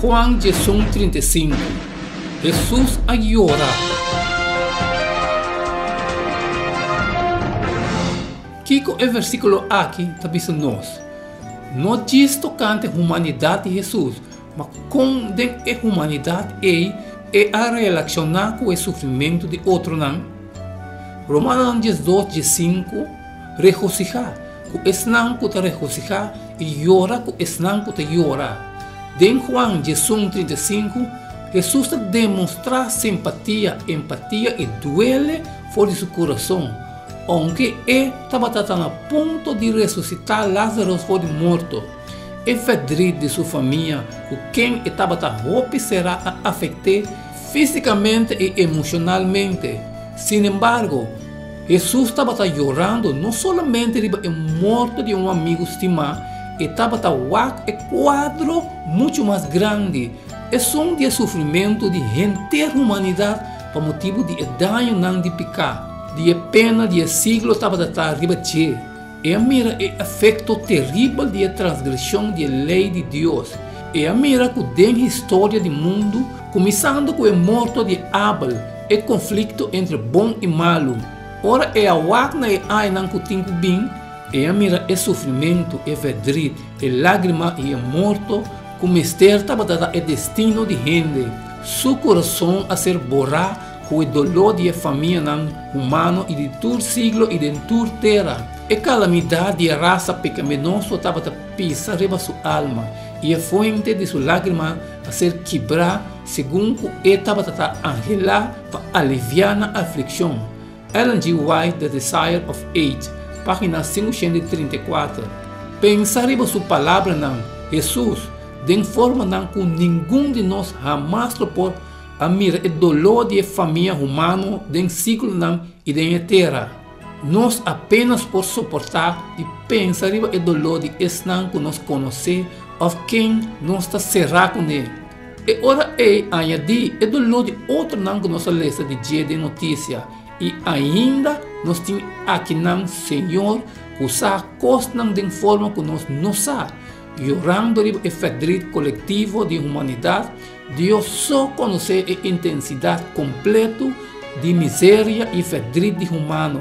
Juan 11:35 Hesus a yora. Kiko e versíkulo aki ta bisa nos? No djis tokante humanidat di Hesus, ma kon den e humanidat ei e a relashoná ku e sufrimentu di otronan. Romanonan 12, 15, Regosihá ku esnan ku ta regosihá i yora ku esnan ku ta yora. Den Juan 11:35, Hesus ta demostrá simpatia, empatia i duele for di su kurason, ounke e tabata ta na punto di resusitá Lázaros for di morto. E verdriet di su famia ku ken e tabata hopi será a afekt'é físikamente i emoshonalmente. Sinembargo, Hesus tabata yorando no solamente riba e morto di un amigu stimá, e tabata wak e kuadro muchu mas grandi, esun di e sufrimentu di henter humanidat pa motibu di e dañonan di piká, di e pena di e siglo tabata ta riba dje. E a mira e efekto teribel di e transgreshon di e lei di Dios. E a mira ku den historia di mundu, kuminsando ku e morto di Abel, e konflikto entre bon i malu. Ora e a wak na e añanan ku tin ku bin, e a mira e sufrimentu, e verdriet, e lágrima i e morto ku mester tabata ta e destino di hende. Su kurason a ser borá ku e doló di e famianan humano i di tur siglo i den tur tera. E kalamidat di e rasa pekaminoso tabata pisa riba su alma, i e fuente di su lágrima a ser kibrá segun ku e tabata ta anhelá pa aliviá nan aflikshon. Ellen G. White, The Desire of Age, página 534. Pensa riba su palabranan, Hesus, den formanan ku ningun di nos hamas lo por a mira e doló di e famia humano den siglonan i den e tera. Nos apenas por soportá di pensa riba e doló di esnan ku nos konosé òf ken nos ta será kuné. E ora ei añadí e doló di otronan ku nos a lesa di dje den notisia, i ainda nos tin akinan Señor ku sa kosnan den forma ku nos no sa, yorando riba e ferdrit kolektivo di humanidat. Dios so konosé e intensidat kompletu di miseria i ferdrit di humano.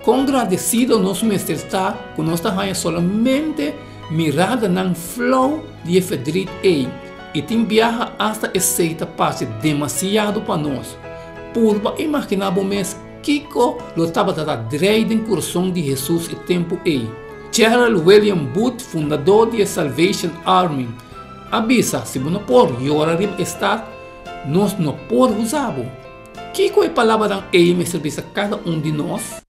Kon gradesido nos mester ta ku nos ta haña solamente miradanan flou di e ferdrit ei, i tin biaha asta esei ta parse demasiado pa nos. Purba imaginá bo mes kiko lo tabata ta drei den kurason di Hesus e tempu ei. Gerald William Booth, fundadó di e Salvation Army, A bisa, si bo no por yora riba e stat, nos no por usa bo. Kiko e palabranan ei mester bisa kada un di nos?